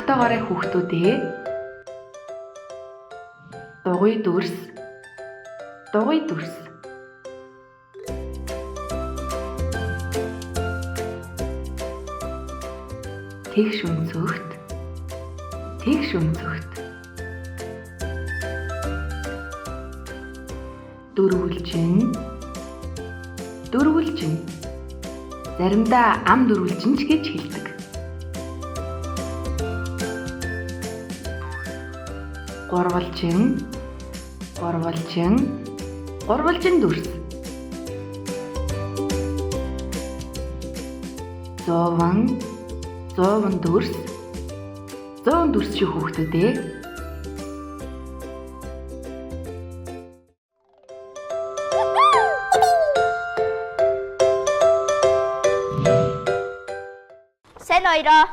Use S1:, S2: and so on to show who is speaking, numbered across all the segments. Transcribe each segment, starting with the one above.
S1: Тогтоогоорой хүүхдүүдээ. Дугуй дүрс. Дугуй дүрс. Тэгш өнцөгт. Тэгш өнцөгт. Дөрвөлжин. Дөрвөлжин. Заримдаа ам дөрвөлжин ч гэж хэлдэг. Гурвалжин. Гурвалжин. Гурвалжин дүрс. Зууван. Зууван дүрс. Зуун дүрс шүү хүүхдүүдээ.
S2: Сайн хоёроо.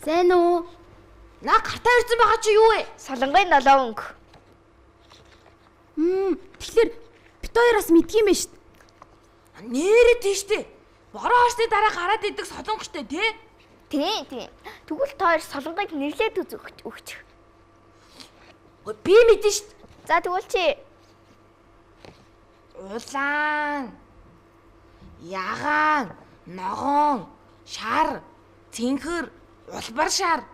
S3: Сайн уу?
S4: Наа гартаа ирсэн байгаа чи юу вэ?
S2: Солонгын долоо өнгө.
S3: Тэгэхээр бит хоёроос мэдх юм байна шүү дээ.
S4: Нэрээ тийштэй. Бороо хашны дараа гараад идэг солонгочтой тий?
S2: Тийм тийм. Тэгвэл та хоёр солонгыг нэрлээд үзэх өгч.
S4: Би мэдэн шүү дээ.
S2: За тэгвэл чи
S4: Улаан, ягаан, ногоон, шар, цэнхэр, улбар шар,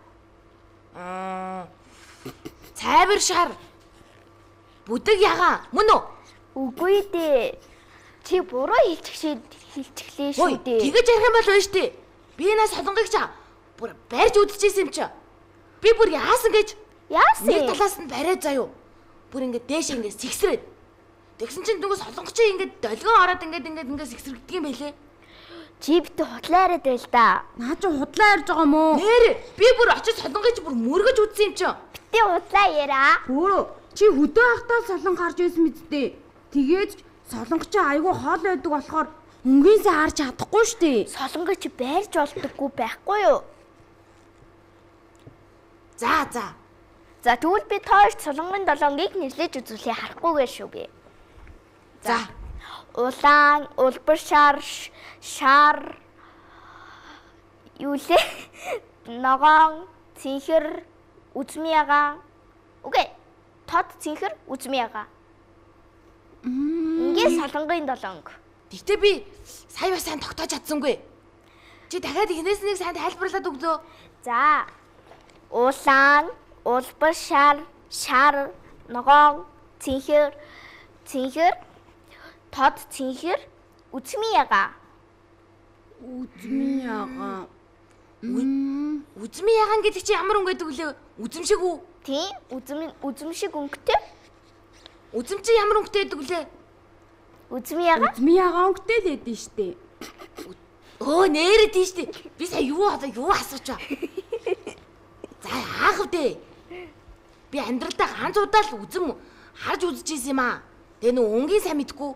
S4: цайвар шар, бүдэг ягаан мөн үү?
S2: Үгүй дээ. Чи буруу хэлчихлээ шүү дээ.
S4: Тэгэж ярих юм бол байна шүү дээ. Би наа солонгыг чаа бүр барьж үзчихсэн юм чи. Би бүр яасан гэж?
S2: Яасан?
S4: Нэг талаас нь бариад заяо. Бүр ингээд дээш ингээд сэгсрээд. Тэгсэн чинь нөгөө солонгочийн ингээд долгион ороод ингээд ингээд ингээд сэгсрэгдэг юм байлээ.
S2: Чи бит худлаа яриад байл та.
S3: Наа чи худлаа ярьж байгаа юм уу?
S4: Нэр би бүр очиж солонгыг чи бүр мөргөж үзсэн юм чи.
S2: Битээ худлаа яриа.
S3: Өөрөө чи хөдөө ахтаа солонго харж байсан мэт дээ. Тэгээд солонгочийн айгүй хоол байдаг болохоор өнгийн сайн харж чадахгүй шүү дээ.
S2: Солонгыг чи байрж болдоггүй байхгүй юу?
S4: За за.
S2: За тэгвэл би та хоёрт солонгын долоонгийг нэрлэж үзүүлэе харахгүйгээр шүү би.
S4: За.
S2: Улаан, улбар шар, шар юу лээ? Ногоон, цэнхэр, үзмийн ягаан. Үгүй. Тод цэнхэр, үзмийн ягаан. Ингээ солонгын долоонг.
S4: Тэгтээ би сая бас сайн тогтоож чадсангүй. Чи дахиад эхнээс нэг сайн тайлбарлаад өглөө.
S2: За. Улаан, улбар шар, шар, ногоон, цэнхэр, цэнхэр, тод цэнхэр, үзмийн ягаан.
S3: Үзмийн ягаан.
S4: Үзмийн ягаан гэдэг чи ямар өнгө гэдэг вүлээ? Үзэм шиг үү?
S2: Тийм, үзэм шиг өнгөтэй.
S4: Үзэм чи ямар өнгөтэй гэдэг вүлээ?
S2: Үзмийн ягаан.
S3: Үзмийн ягаан өнгөтэй л байдэн штэ.
S4: Өө нэрээ тийм штэ. Би сая юу одоо юу асууж ба. За яах вэ? Би амьдралдаа ганц удаа л үзэм харж үзчихсэн юм аа. Тэгээ нөө өнгийн сайн мэдгүй.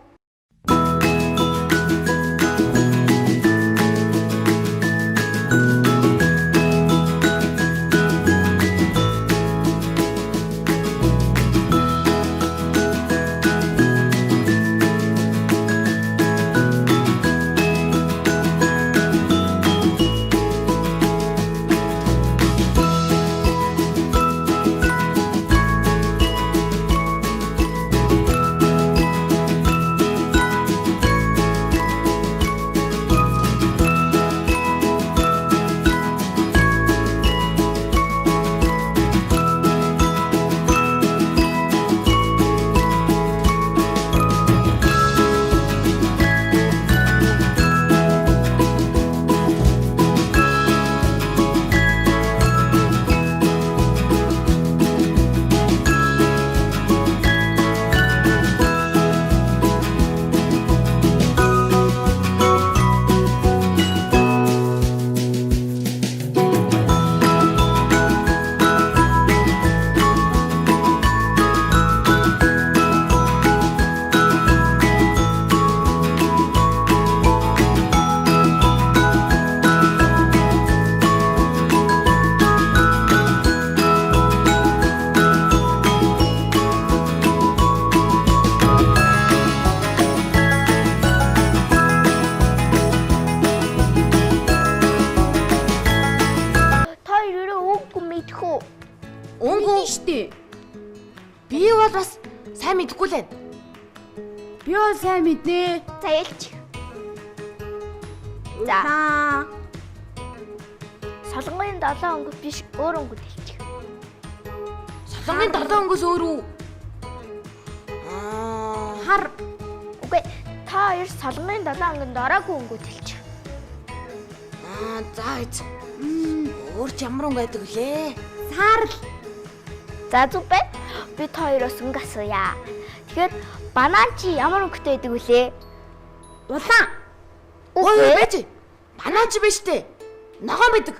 S4: Сайн мэдэхгүй л байна.
S3: Би бол сайн мэднэ.
S2: За ялч. За.
S3: За.
S2: Солонгын долоон өнгө биш өөр өнгөд хэлчих.
S4: Солонгын долоон өнгөөс өөр үү? Аа.
S3: Хар.
S2: Үгүй та хоёр солонгын долоон өнгөнд ороогүй өнгөд хэлчих.
S4: Аа, за эз. Өөр ч ямар өнгө байдаг вүлээ?
S3: Саарл.
S2: За зүг байна. Би та хоёроос өнгө асууя. Тэгэхээр банан чи ямар өнгөтэй байдаг вүлээ?
S3: Улаан.
S4: Ой, байж. Банан чи биш үү? Ногоон байдаг.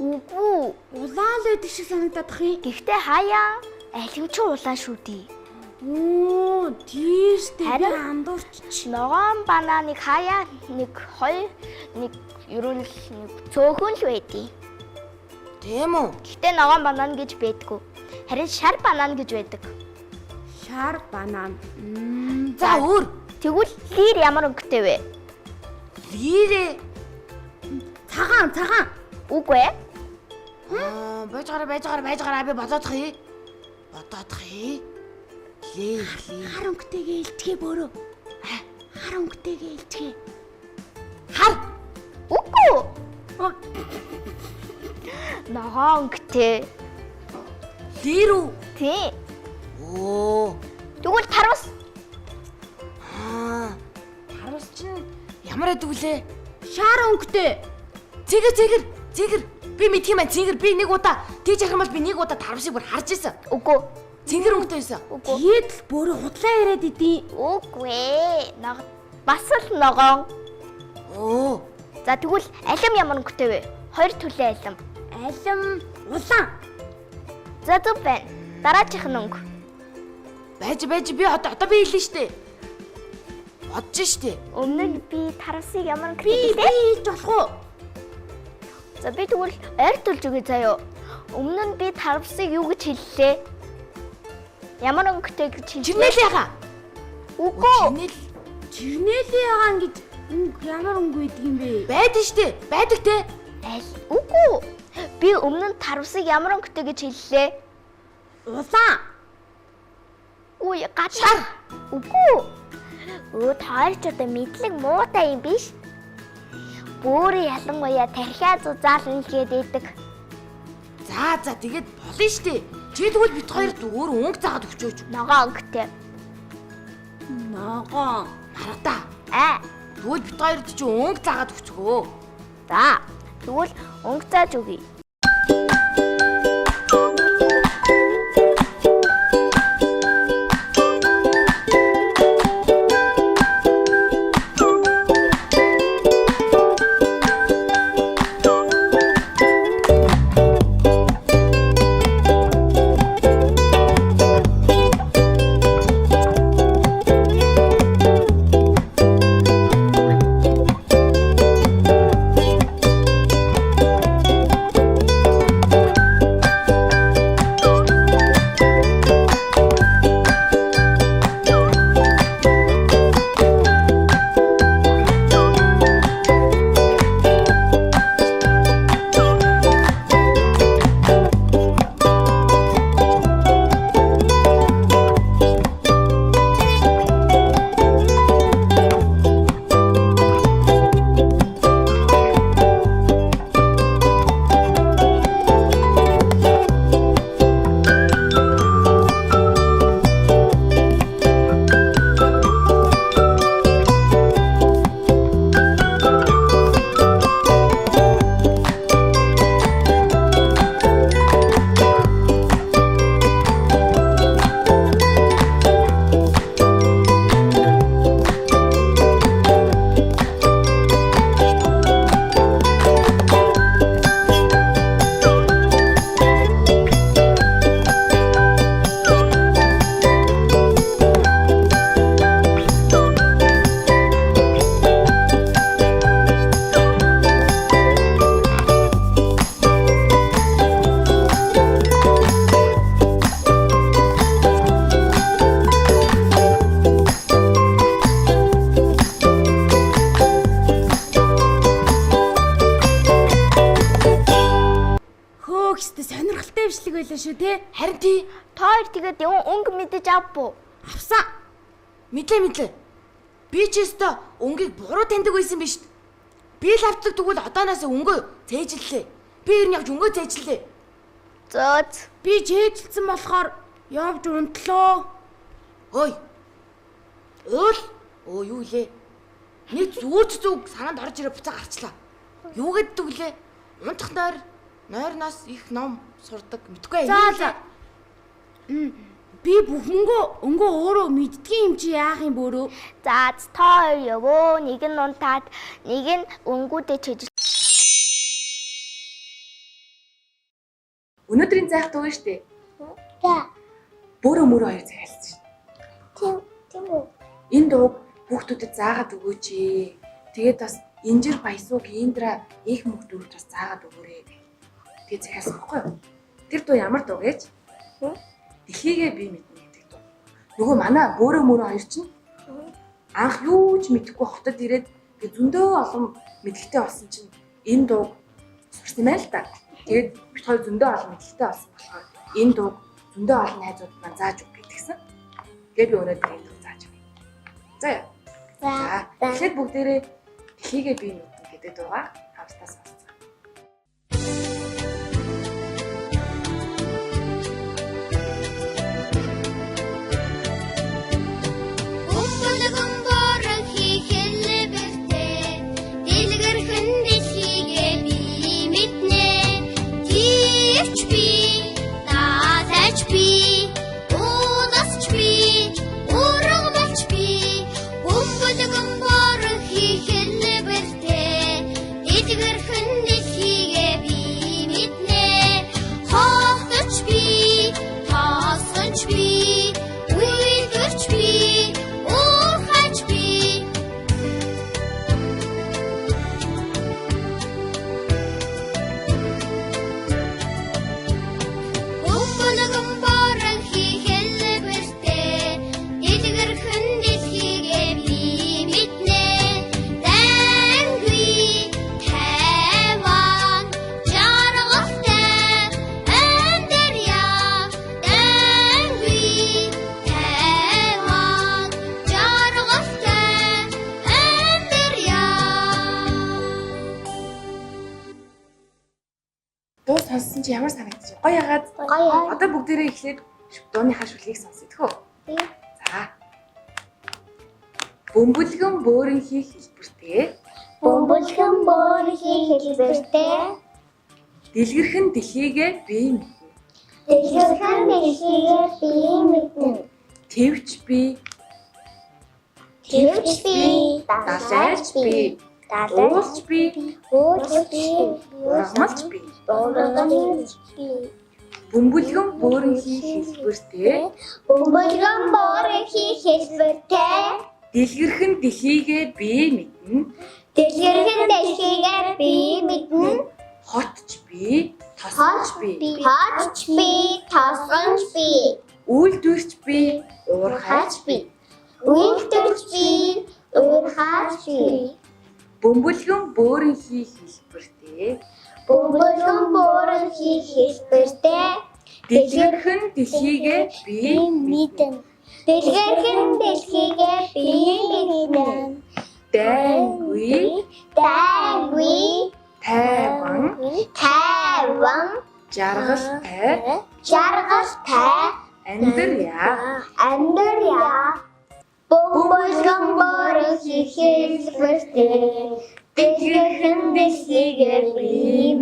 S2: Үгүй.
S3: Улаан л байдаг шиг санагдаад тах юм.
S2: Гэхдээ хаяа алимчин улаан шүү дээ.
S3: Оо, тийм штэ. Би
S2: Харин-
S3: андуурч.
S2: Ногоон бананыг хаяа нэг хоёр нэг ер нь л нэг цөөхөн л байдیں۔
S4: Тийм үү?
S2: Гэхдээ ногоон банан гэж байдгүй. Харин шар банан гэж байдаг.
S3: Шар банан.
S4: За өөр.
S2: Тэгвэл лир ямар өнгөтэй вэ?
S4: Лирээ.
S3: Цагаан, цагаан.
S2: Үгүй ээ.
S4: Аа, байж гараа, байж гараа, байж гараа би бодоодох юм. Бодоодох юм. Лээ, лээ.
S3: Хар өнгөтэйгээ илчгээ бөөрөө. Хар өнгөтэйгээ илчгээ.
S4: Хар.
S2: Үгүй. Ногоон өнгөтэй.
S4: Лир үү?
S2: Тийм.
S4: Оо.
S2: Тэгвэл тарвас.
S4: Аа. Харуулс чинь ямар байдаг вүлээ?
S3: Шар өнгөтэй.
S4: Цэгэр, цэгэр, цэгэр. Би мэдх юм байна. Цэнгэр би нэг удаа тийж ярих юм бол би нэг удаа тарвшиг бүр харж исэн.
S2: Үгүй.
S4: Цэнгэр өнгөтэй байсан.
S2: Үгүй.
S3: Тэгээд л бөөрөө худлаа яриад идэв.
S2: Үгүй ээ. Ног бас л ногоон.
S4: Оо.
S2: За тэгвэл алим ямар өнгөтэй вэ? Хоёр төрлийн алим.
S3: Алим улаан.
S2: За зөв байна. Дараачих нь өнгө.
S4: Байж байж би одоо би хэлнэ штэ. Бодож штэ.
S2: Өмнө нь би тарвсыг ямар
S3: Би
S2: өнгөтэй
S3: би
S2: гэлээ?
S3: хэлж болох уу?
S2: За би тэгвэл ойр төлж өгье заяо. Өмнө нь би тарвсыг юу гэж хэллээ? Ямар өнгөтэй гэж хэллээ?
S4: Чирнэл яха.
S2: Үгүй.
S4: Чирнэл
S3: Чирнэлийн ягаан гэж өнгө ямар өнгө байдаг юм бэ?
S4: байдаг штэ. Байдаг те.
S2: Аль үгүй. Би өмнө нь тарвсыг ямар өнгөтэй гэж хэллээ?
S3: Улаан.
S2: Үгүй гадар. Үгүй. Өө таарч одоо мэдлэг муутай юм биш. Бөөрэ ялангуяа тархиа зузаална л гээд байдаг.
S4: За за тэгээд болно штэ. Чи тэгвэл бит хоёр зүгээр өнгө заагаад өгчөөч.
S2: Ногоон өнгөтэй.
S3: Ногоон.
S4: Маргадаа.
S2: Аа.
S4: Тэгвэл бит хоёрт чи өнгө заагаад өгчгөө.
S2: За. Тэгвэл өнгө зааж өгье.
S3: Хөөх өстө сонирхолтой бичлэг байлаа шүү те.
S4: Харин тий.
S2: Та хоёр тэгээд өнгө мэдэж авбуу.
S3: Авсан.
S4: Мэдлээ. Би ч өстө өнгийг буруу таньдаг байсан биш. Би л автлаг тэгвэл одооноос өнгөө цээжиллээ. Би ер нь явж өнгөө цээжиллээ.
S2: Зөөц.
S3: Би чээжилсэн болохоор явж унтлоо.
S4: Ой. Уул. Өө юу лээ? Нэг зүүрч зүг санаанд орж ирээ буцаа гарчлаа. Юу гэдэг лээ? Унтах нойр, нойрноос их ном сурдаг мэдгүй.
S3: За. Би бүх мөнгөө өнгөө өөрөө мэддгийн юм чи яах юм бөөрөө?
S2: За та хоёр явоо. Нэг нь унтаад, нэг нь өнгүүдээ чижил.
S1: Өнөөдрийн заах дуу шүү дээ.
S2: За.
S1: Бөөрөө мөрөө хоёр захиалсан шүү.
S2: Тийм үү?
S1: Энэ дууг хүүхдүүдэд заагаад өгөөч ээ. Тэгээд бас Инжир Баясууг Индра их мөх дөрөвт бас заагаад өгөөрэй. Тэгээд захиалсан байхгүй юу? Тэр дуу ямар дуу гэж? Дэлхийгээ би мэднэ гэдэг дуу. Нөгөө манай бөөрөө мөрөө хоёр чинь анх юу ч мэдэхгүй хотод ирээд тэгээд зөндөө олон мэдлэгтэй болсон чинь энэ дууг сурсан юм байна л да. Тэгээд бид хоёр зөндөө олон мэдлэгтэй болсон болохоор энэ дууг зөндөө олон найзууд маань зааж өг гэдгсэн. Тэгээд би өнөөдөр энэ дууг зааж өгье. За яа.
S2: За.
S1: Тэгэхээр бүгдээрээ дэлхийгээ би мэднэ гэдэг дуугаа хамтдаа сонсцгоо.
S5: Бөмбөлгөн борон хийхэлбэртэй дэлгэрхэн дэлхийгээ би мэднэ. Тийвч би, даалайч би, ууласч би, ургамалч би. Бөмбөлгөн борон хийхэлбэртэй дэлгэрхэн дэлхийгээ би мэднэ. Хоогдоч би, тоосонч би, үйлдвэрч би, уурхайч би. Бөмбөлгөн борон хийхэлбэртэй дэлгэрхэн дэлхийгээ би мэднэ. Дайнгүй, тайван, жаргалтай амьдрья. Дайнгүй, тайван, жаргалтай амьдрья.
S1: Дуу сонссон чи ямар санагдчих вэ? Гоё ягаад?
S2: Гоё.
S1: Одоо бүгдээрээ эхлээд дууныхаа шүлгийг сонсъё тхөө.
S2: Тийм.
S1: За. Бөмбөлгөн бөөрөнхий хэлбэртэй
S2: Бөмбөлгөн бөөрөнхий хэлбэртэй
S1: дэлгэрхэн дэлхийгээ би мэднэ.
S2: дэлгэрхэн дэлхийгээ би мэднэ.
S1: Тэвч би,
S2: Тэвч би,
S1: далайч би, уулч би,
S2: уулч би,
S1: ургамалч би.
S2: ургамалч би.
S1: Бөмбөлгөн бөөрөнхий хэлбэртэй
S2: Бөмбөлгөн бөөрөнхий хэлбэртэй
S1: дэлгэрхэн дэлхийгээ би мэднэ.
S2: дэлгэрхэн дэлхийгээ би мэднэ.
S1: Хотч би, тосонч би,
S2: Хотч би, тосонч би,
S1: үйлдвэрч би, уурхайч
S2: би. Үйлдвэрч би, уурхайч би.
S1: Бөмбөлгөн бөөрөнхий хэлбэртэй
S2: Бөмбөлгөн бөөрөнхий хэлбэртэй
S1: дэлгэрхэн дэлхийгээ би
S2: мэднэ. Дэлгэрхэн дэлхийгээ би мэднэ.
S1: Дайнгүй,
S2: Дайнгүй,
S1: тайван,
S2: тайван,
S1: жаргалтай
S2: жаргалтай
S1: амьдрья.
S2: амьдрья. Бөмбөлгөн бөөрөнхий хэлбэртэй дэлгэрхэн дэлхийгээ би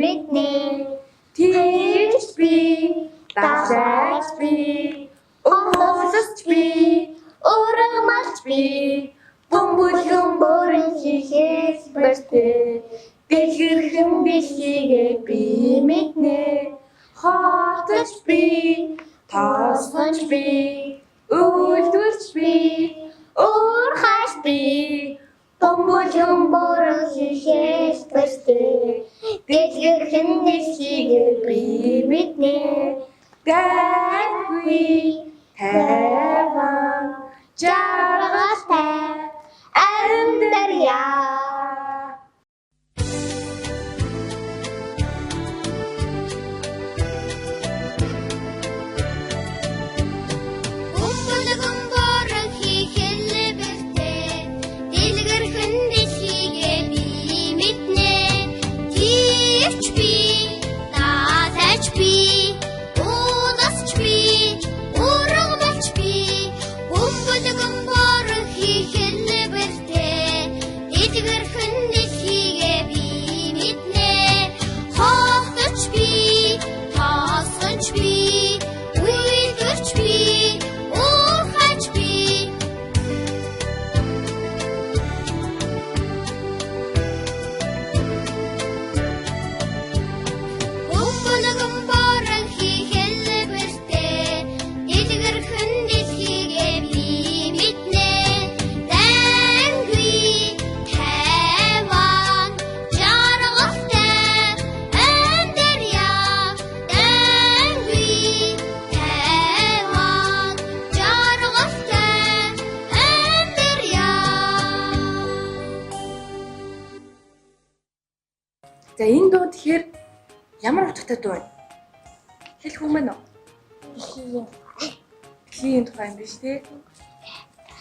S2: мэднэ.
S1: Тийч би, далайч би, уулсч би,
S2: Ургамалч
S1: би, бөмбөлгөн
S2: бөөрөнхий хэлбэртэй
S1: дэлгэрхэн дэлхийгээ би мэднэ. Хотч би, тоосонч би, үйлдвэрч би,
S2: уурхайч
S1: би, бөмбөлгөн
S2: бөөрөнхий хэлбэртэй дэлгэрхэн дэлхийгээ би мэднэ.
S1: Дайнгүй, тайван,
S2: Жаргалтай амьдрья.
S5: Бөмбөлгөн борон
S1: За энэ дуу тэгэхээр ямар утгатай дуу вэ? Хэлэх юм байна уу?
S2: Дэлхийн
S1: Дэлхийн тухай юм биш тий.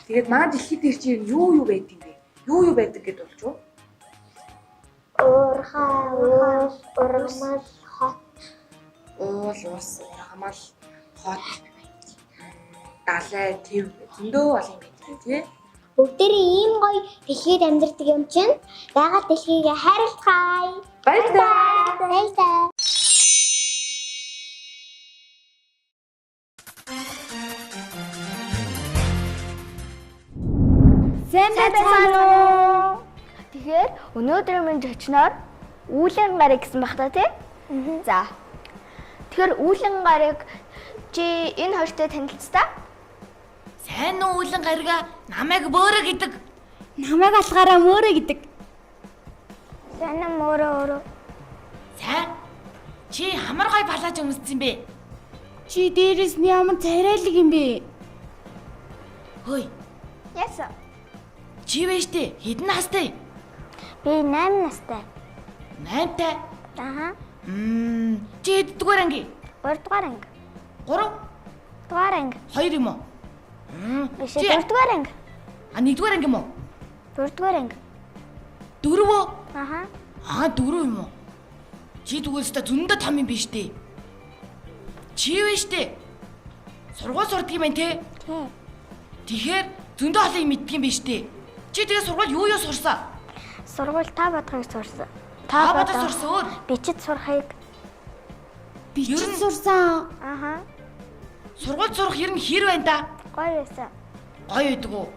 S1: Тэгээд манай дэлхий дээр чи юу юу байдаг юм бэ? Юу юу байдаг гэдээ болж уу?
S2: уурхай, уус, ургамал, хот,
S1: Уул, ус, ургамал, хот, далай, төв зөндөө олон юм байдаг тий.
S2: Бүгдээрээ ийм гоё дэлхийд амьдардаг юм чинь байгаль дэлхийг хайрлацгаая.
S1: Баярлалаа.
S2: Баярлалаа.
S3: Сайн байцгаана уу?
S2: Тэгэхээр өнөөдөр минь зочноор үүлэн гарыг гэсэн баг та тий? За. Тэгэхээр үүлэн гарыг чи энэ хоёртой танилцтаа?
S4: Сайн уу үүлэн гарига намайг бөөрэ гэдэг.
S3: Намайг алгаараа мөөрэ гэдэг.
S2: Сайн уу өөрөө өөрөө.
S4: Сайн. Чи ямар гой палаж өмссөн бэ?
S3: Чи дээрээс нь ямар царайлаг юм бэ?
S4: Хөөе.
S2: Яасан?
S4: Чи вэ штэ? Хэдэн настай?
S2: Би 8 настай.
S4: 8-тай.
S2: Аха.
S4: Чи хэддүгээр анги?
S2: 3 дугаар анги.
S4: 3,
S2: Дугаар анги.
S4: 2 юм уу?
S2: Биш
S4: Чи-
S2: 4 дугаар анги.
S4: А 1-р анги юм уу?
S2: 4 дугаар анги.
S4: 4 үү?
S2: Аха.
S4: Аа 4 юм уу? Чи тэгвэл өстой зөндөө том юм биш үү? Чи вэ штэ? Сургууль сурдаг юм байна те?
S2: Тий.
S4: Тэгэхээр зөндөө олон юм мэддэг юм биш үү? Чи тэгээ сургууль юу юу сурсан?
S2: Сургууль та бодохыг сурсан.
S4: Та бодож сурсан өөр.
S2: Бичид сурахыг.
S3: Бичиж
S4: Ер нь-
S3: сурсан.
S2: Аха.
S4: Сургууль сурах ер нь хэр байна да?
S2: Гоё байсан.
S4: Гоё байдаг уу?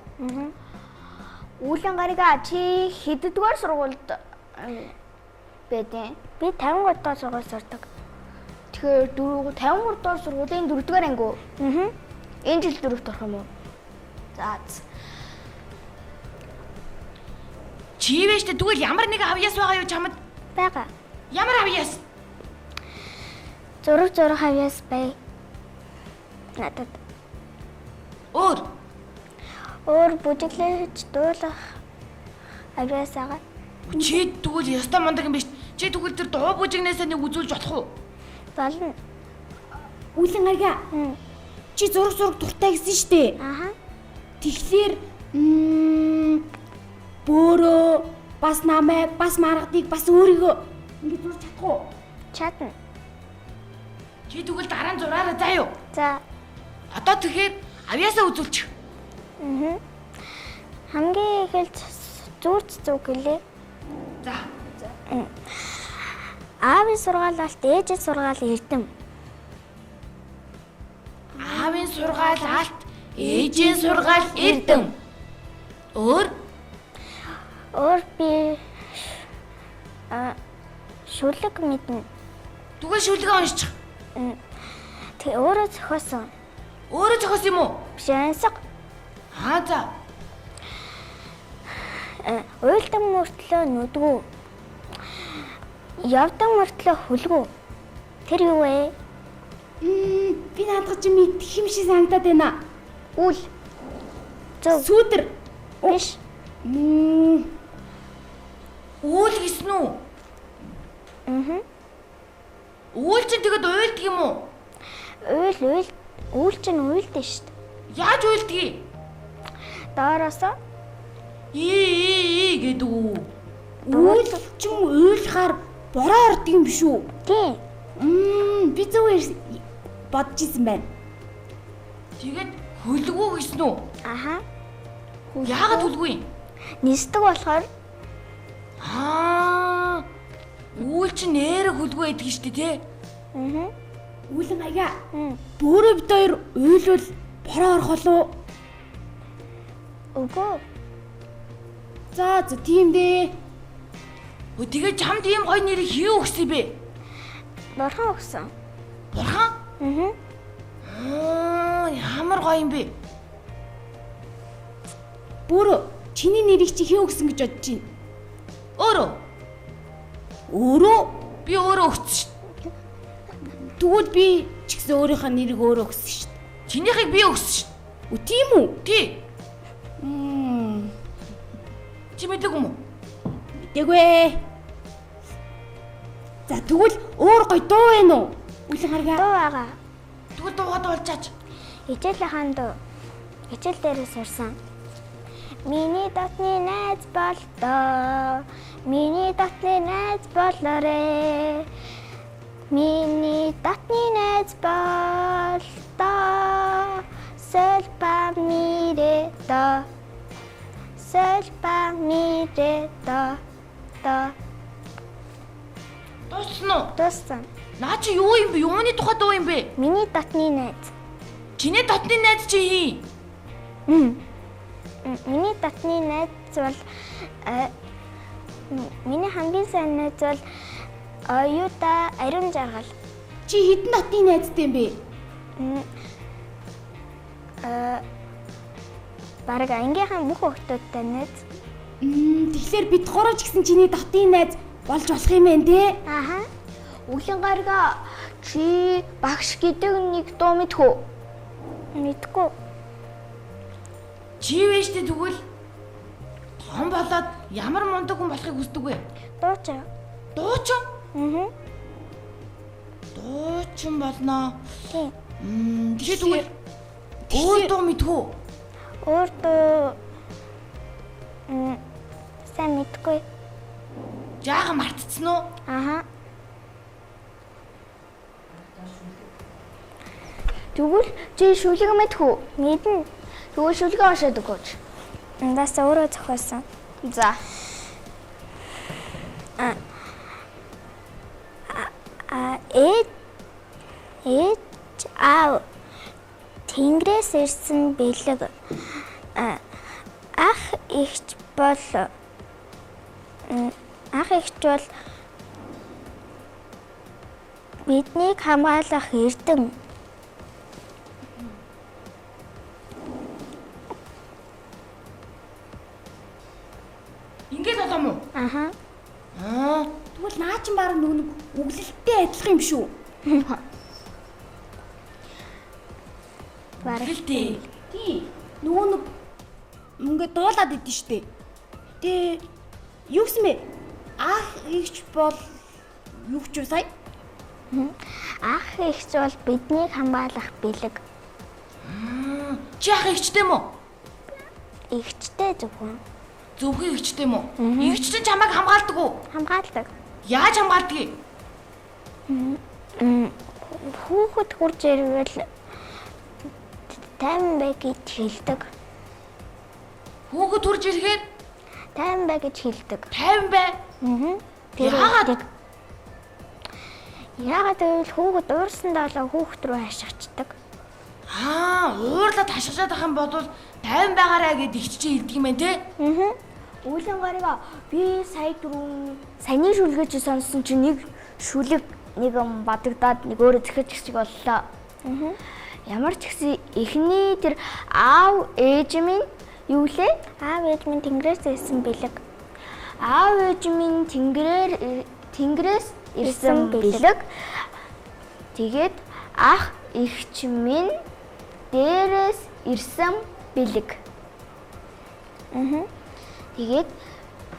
S2: Үүлэн гарига чи хэддүгээр сургуульд байдیں۔ Би 53 дугаар сургууль сурдаг. Тэгэхээр 53 дугаар сургуулийн 4 дугаар анги уу? Аа. Энэ жил дөрөвт орох юм уу? За.
S4: Чи вэ штэ тэгвэл ямар нэг авьяас байгаа юу чамд?
S2: Бага.
S4: Ямар авьяас?
S2: Зураг зурах авьяас бай. Надад
S4: Өөр.
S2: өөр бүжиглэж дуулах авьяас байгаа.
S4: Чи тэгвэл ёстой мундаг юм биш. Чи тэгвэл тэр дуу бүжигнээсээ нэг үзүүлж болох уу?
S2: Болно.
S3: Үүлэн гарига. Чи зураг зураг дуртай гэсэн штэ.
S2: Аха.
S3: Тэгэхээр бөөрөө бас намайг бас маргадыг бас өөрийгөө ингэ зурж чадах уу?
S2: Чадна.
S4: Чи тэгвэл дараа нь зураарай заа юу?
S2: За.
S4: Одоо тэгэхээр авьяасаа үзүүлчих.
S2: Аа. Хамгийн их л зүүрч зүг гэлээ.
S4: За.
S2: Аавын сургаал алт, ээжийн сургаал эрдэм.
S4: Аавын сургаал алт, ээжийн сургаал эрдэм. Өөр
S2: Өөр би шүлэг мэднэ.
S4: тэгвэл шүлгээ уншчих.
S2: Тэг өөрөө зохиосон.
S4: Өөрөө зохиосон юм уу?
S2: Биш ансаг.
S4: Аа за.
S2: Уйлдан мөртлөө нүдгүү. Явдан мөртлөө хүлгүү. Тэр юу вэ?
S3: Би наадах чи мэдэх юм шиг санагдаад байна.
S2: Үл. Зөв.
S3: Сүүдэр.
S2: Биш.
S4: Үйл гисэн үү?
S2: Аа.
S4: Үйл чинь тэгэд уйлдаг юм уу?
S2: Уйл уйл үйл чинь уйлдэн шүү дээ.
S4: Яаж уйлдгийг?
S2: Доороосоо
S4: И и и гэдэг үү?
S3: Үйл чин уйлахаар бороо ордог юм биш үү?
S2: тий.
S3: Би зөв бодож исэн байна.
S4: Тэгээд хөлгүү гэсэн үү?
S2: Аха.
S4: Яагаад хөлгүй юм?
S2: Нисдэг болохоор
S4: Аа. Үйл чинь нэрэ хөлгүй байдаг шүү дээ, тий?
S2: аа.
S3: Үүлэн аяа. Бөөрөө бид хоёр уйлвал бороо орох болов уу?
S2: Үгүй.
S3: За за тийм дээ.
S4: Өө тэгээд чамд ийм гоё нэрийг хий өгсөн бэ?
S2: Бурхан өгсөн.
S4: Бурхан?
S2: Аа.
S4: Аа, ямар гоё юм бэ?
S3: Бөөрөө чиний нэрийг чи хий өгсөн гэж бодож байна.
S4: Өөрөө
S3: Өөрөө
S4: би өөрөө өгсөн шүү.
S3: тэгвэл би ч гэсэн өөрийнхөө нэрийг өөрөө өгсөн шүү дээ.
S4: Чинийхийг би өгсөн шүү.
S3: Үгүй тийм үү?
S4: Тий. Чи мэдээгүй юм уу?
S3: Мэдээгүй. За тэгвэл өөр гоё дуу байна уу? Үлэн гаргаа.
S2: Дуу байгаа.
S4: Тэгвэл дуугаа дуулчаач.
S2: Хичээлийнхэн дуу. Хичээл дээрээ сурсан. Миний дотны найз болдоо. Миний дотны найз болоорой. Миний дотны найз болдоо. Сэлба мирэ до. Сэлба мирэ до. До.
S4: Дууссан уу?
S2: Дууссан.
S4: Наа чи юу юм бэ? Юуны тухай дуу юм бэ?
S2: Миний дотны найз.
S4: Чиний дотны найз чи хин?
S2: Миний дотны найз бол миний хамгийн сайн найз бол Оюута Ариун жаргал.
S3: Чи хэдэн дотны найзтай юм бэ?
S2: Бараг ангийнхан бүх хүүхдүүдтэй найз.
S3: Тэгэхээр бид гурав ч гэсэн чиний дотны найз болж болох юм байна те?
S2: Аха. Үлэн гаргаа чи багш гэдэг нэг дуу мэдэх үү? Мэдгүй.
S4: Чи вэ штэ тэгвэл том болоод ямар мундаг хүн болохыг хүсдэг вэ?
S2: Дуучин.
S4: Дуучин?
S2: Аа.
S4: Дуучин болно.
S2: Тийм.
S4: Тэгэхээр тэгвэл өөр дуу мэдэх үү?
S2: Өөр дуу сайн мэдгүй.
S4: Жаахан мартцсан уу?
S2: Аха. Тэгвэл чи шүлэг мэдэх үү? Мэднэ. Тэгвэл шүлгээ уншаад өгөөч. Эндээс өөрөө зохиосон. За. А ээж аав Тэнгэрээс ирсэн бэлэг ах эгч бол биднийг хамгаалах эрдэн.
S4: Ингээд болоо мó?
S2: Аха.
S4: Аа,
S3: тэгвэл наа чин бараг нөгөө нэг өглөлттэй адилхан юм шүү.
S4: Өглөлттэй.
S3: Тийм. Нөгөө нэг ингээд дуулаад идэв штэ. Тэ юу гэсэн бэ? Ах эгч бол юу ч юу сая?
S2: Ах эгч бол биднийг хамгаалах бэлэг.
S4: Чи ах эгчтэй мө?
S2: Эгчтэй зөвхөн.
S4: Зөвхөн эгчтэй мө? Эгч чинь чамайг хамгаалдаг уу?
S2: Хамгаалдаг.
S4: Яаж хамгаалдгийг?
S2: Хүүхэд хурж ирвэл тайван бай гэж хэлдэг.
S4: Хүүхэд хурж ирэхээр
S2: тайван бай гэж хэлдэг.
S4: Тайван бай?
S2: Аа.
S4: Яагаад?
S2: Яагаад гэвэл хүүхэд уурсандаа болоо хүүхэд рүү хашгичдаг.
S4: Аа, уурлаад хашгичаад байх юм бол тайван байгаарай гэд эгч чинь хэлдэг юм байна те?
S2: Аа. Үүлэн гарига би сая түрүүн саяны шүлгээ чи сонссон чинь нэг шүлэг нэг юм бадагдаад нэг өөрөө зэхэж шиг боллоо. Аа. Ямар ч гэсэн эхний тэр аав ээж минь юу лээ? Аав ээж минь Тэнгэрээс ирсэн бэлэг. Аав ээж минь Тэнгэрээс ирсэн бэлэг. Тэгээд ах эгч минь дээрээс ирсэн бэлэг. Аа. Тэгээд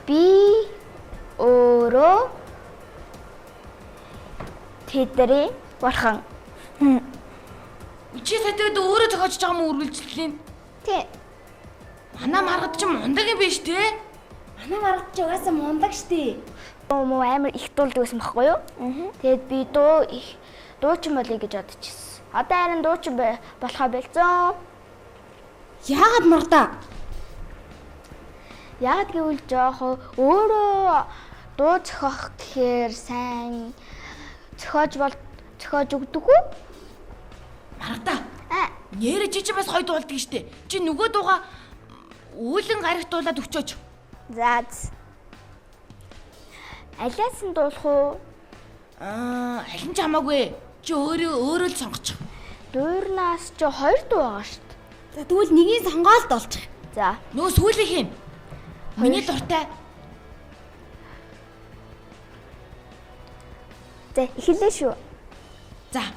S2: би өөрөө тэдний бурхан.
S4: Чи сая тэгээд өөрөө зохиож байгаа юм үргэлжлэлийн?
S2: Тий.
S4: Манай маргад чи мундаг юм биш те?
S3: Манай маргад чи угаасаа мундаг штэ.
S2: Муу амар их дуулдаг байсан байхгүй юу? Тэгээд би дуу их дуучин болъё гэж бодчихсон. Одоо харин дуучин болохоо больцсон.
S3: Яагаад маргадаа?
S2: Яагаад гэвэл жоохоо өөрөө дуу зохиох гэхээр сайн зохиож өгдөггүй.
S4: Маргадаа. Нэрэ чи бас гоё дуулдаг штэ. Чи нөгөө дууга үүлэн гарагт дуулаад өгчөөч.
S2: За. Алиас нь дуулах уу?
S4: Аа, аль нь ч хамаагүй. Чи өөрөө л сонгочих.
S2: Дуурнаас чи 2 дуу байгаа штэ.
S3: За тэгвэл нэгийг сонгоол дуулчих.
S2: За.
S4: Нөгөө сүүлийнх нь. Миний дуртай.
S2: За, эхэллээ шүү.
S4: За.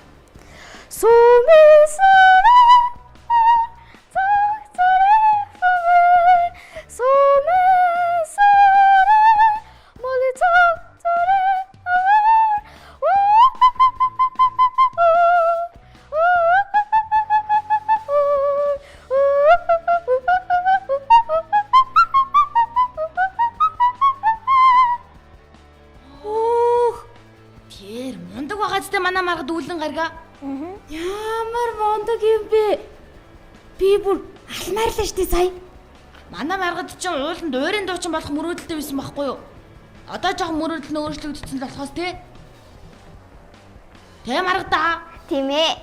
S4: Манай маргад үүлэн гаргаа.
S3: Ямар мундаг юм бэ? Би бүр алмаарлаа штэ сая.
S4: Манай маргад чинь ууланд уурын дуучин болох мөрөөдөлтэй байсан байхгүй юу? Одоо жоохон мөрөөдөл нь өөрчлөгдсөн л болохоос тий. Тэ маргадаа.
S2: Тийм ээ.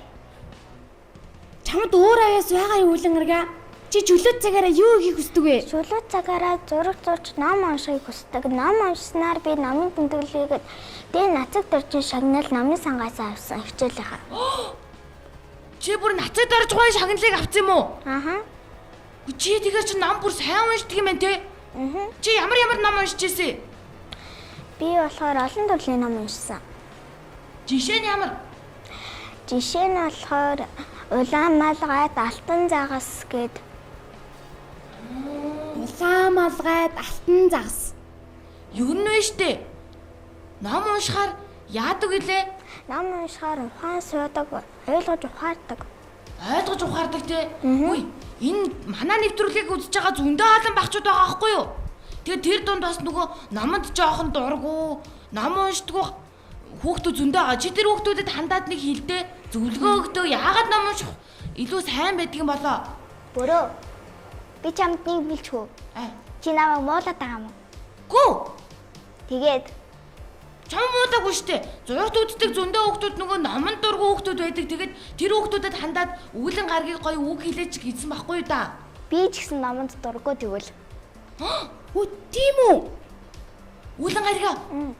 S3: Чамд өөр авяас байгаа юу үүлэн гаргаа? Чи чөлөөт цагаараа юу хийх хүсдэг вэ?
S2: Чөлөө цагаараа зураг зурж ном уншихыг хүсдэг. Ном уншсанаар би номын тэмдэглэгээд тэгээ нацаг доржин шагнал номын сангаас авсан хичээлийнхаа.
S4: Чи бүр нацаг доржгой шагналыг авсан юм уу?
S2: Аха.
S4: Чи тэгэхээр чи ном бүр сайн уншдаг юм байна те?
S2: Аа.
S4: Чи ямар ямар ном уншиж ирсэн?
S2: Би болохоор олон төрлийн ном уншсан.
S4: Жишээ нь ямар?
S2: Жишээ нь болохоор Улаанмалгайд Алтан загас гэд.
S3: Улаанмалгайд Алтан загас.
S4: Юу нь вэ штэ? Ном уншихаар яадаг гэлээ?
S2: Ном уншихаар ухаан суудаг, ойлгож ухаардаг.
S4: Ойлгож ухаардаг те? Үгүй, энэ манай нэвтрүүлгийг үзэж байгаа зөндөө олон багчууд байгаа аахгүй юу? Тэгээ тэр дунд бас нөгөө номонд жоохон дургу, ном уншдаггүй хүүхдүүд зөндөө байгаа. Чи тэр хүүхдүүдэд хандаад нэг хэлдэ, зөвлөгөө өгдөө. Яагаад ном унших илүү сайн байдаг юм болоо?
S2: Бөрөө. Би чамд нэг билчгүй. Чи намайг муулаад байгаа юм уу?
S4: Гүү.
S2: Тэгээд
S4: чам муулаагүй штэ. Зурагт үздэг зөндөө хүүхдүүд нөгөө номонд дургу хүүхдүүд байдаг. Тэгээд тэр хүүхдүүдэд хандаад үүлэн гаргийг гоё үг хэлээч гэсэн байхгүй юу да?
S2: Би ч гэсэн номонд дургу тэгвэл.
S3: Хөө тийм үү?
S4: Үүлэн гарига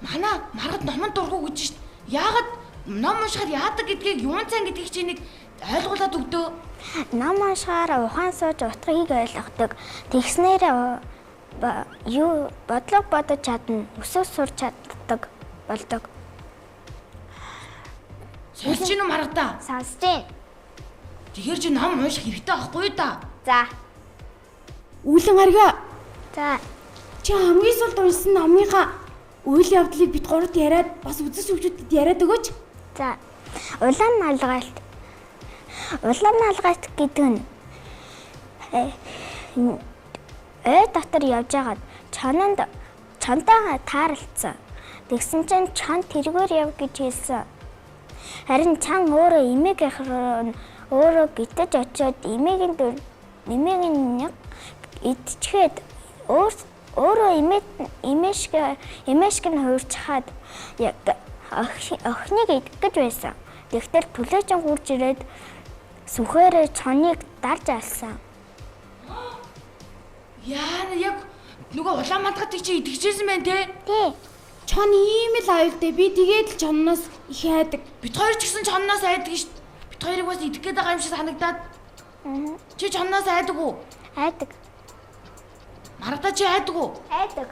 S4: манай маргад номонд дургу гэж штэ. Яагаад ном уншихаар яадаг гэдгийг юун цан гэдгийг чи нэг ойлгуулад өгдөө.
S2: Ном уншихаар ухаан сууж утгыг ойлгодог. Тэгснээр юу бодлого бодож чадна, өсөж сурч чаддаг болдог.
S4: Сонсож гин үү маргадаа?
S2: Сонсож гин.
S4: Тэгэхээр чи ном унших хэрэгтэй байхгүй юу да?
S2: За.
S3: Үүлэн гарига.
S2: За.
S3: Чи хамгийн сүүлд уншсан номынхаа үйл явдлыг бид гуравт яриад бас үзэс хөгжүүдэд яриад өгөөч.
S2: За. Улаанмалгайлт. Улаанмалгайлт гэдэг нь ой дотор явж байгаад чононд чонтойгоо тааралцсан. Тэгсэн чинь чон тэргээр яв гэж хэлсэн. Харин чан өөрөө эмээг ах руу өөрөө гитэж очиод эмээг нь идчихэд өөрөө эмээ шиг нь хуурчхаад яг охиныг идэх гэж байсан. Тэгтэл түлээжин хурж ирээд сүхээрээ чоныг дарж алсан.
S4: Яа, яг нөгөө Улаанмалгайтыг чи идэхжсэн байх те?
S2: Тий.
S3: Чон ийм л аюултай. Би тэгээд л чонноос их айдаг.
S4: Бид хоёр ч гэсэн чонноос айдаг шүү дээ. Бид хоёрыг бас идэх гээд байгаа юм шиг санагдаад. Чи чонноос айдаг уу?
S2: Айдаг.
S4: Маргадаа чи айдаг уу?
S2: Айдаг.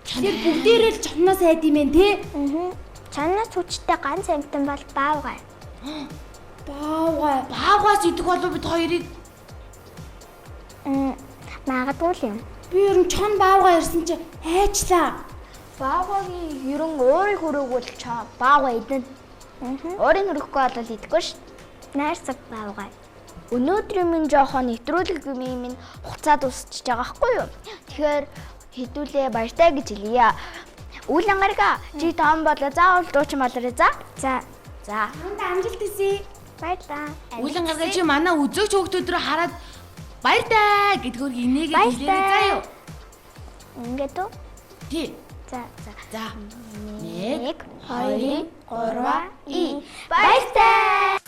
S3: Тэр бүгдээрээ л чонноос айд юм байна те?
S2: Чонноос хүчтэй ганц амьтан бол баавгай.
S3: Баавгай.
S4: Баавгаас идэх болов бид хоёрыг?
S2: Магадгүй л юм.
S3: Би ер нь чон баавгай ирсэн чи айчлаа.
S2: Баавгагийн ерөн уурыг хөрөөгөл чон баавгай идэнэ. Уурыг хөрөхгүй бол идэхгүй ш. Найрсаг баавгай. Өнөөдрийн минь жоохон нэвтрүүлэг минь хугацаа дуусчихж байгаа хгүй юу? Тэгэхээр хэдүүлээ баяртай гэж хэлье. Үүлэн гарига чи том болоо заавал дуучин болоорой за. За. За.
S3: Чамд амжилт хүсье.
S2: Баярлалаа.
S4: Үүлэн гарига чи манай үзэгч хүүхдүүд рүү хараад баяртай гэдгээр инээгээд хэлээрэй заа юу?
S2: Ингээд үү?
S4: Тий.
S2: За за.
S4: За. 1
S2: 2 3 2 Баяртай.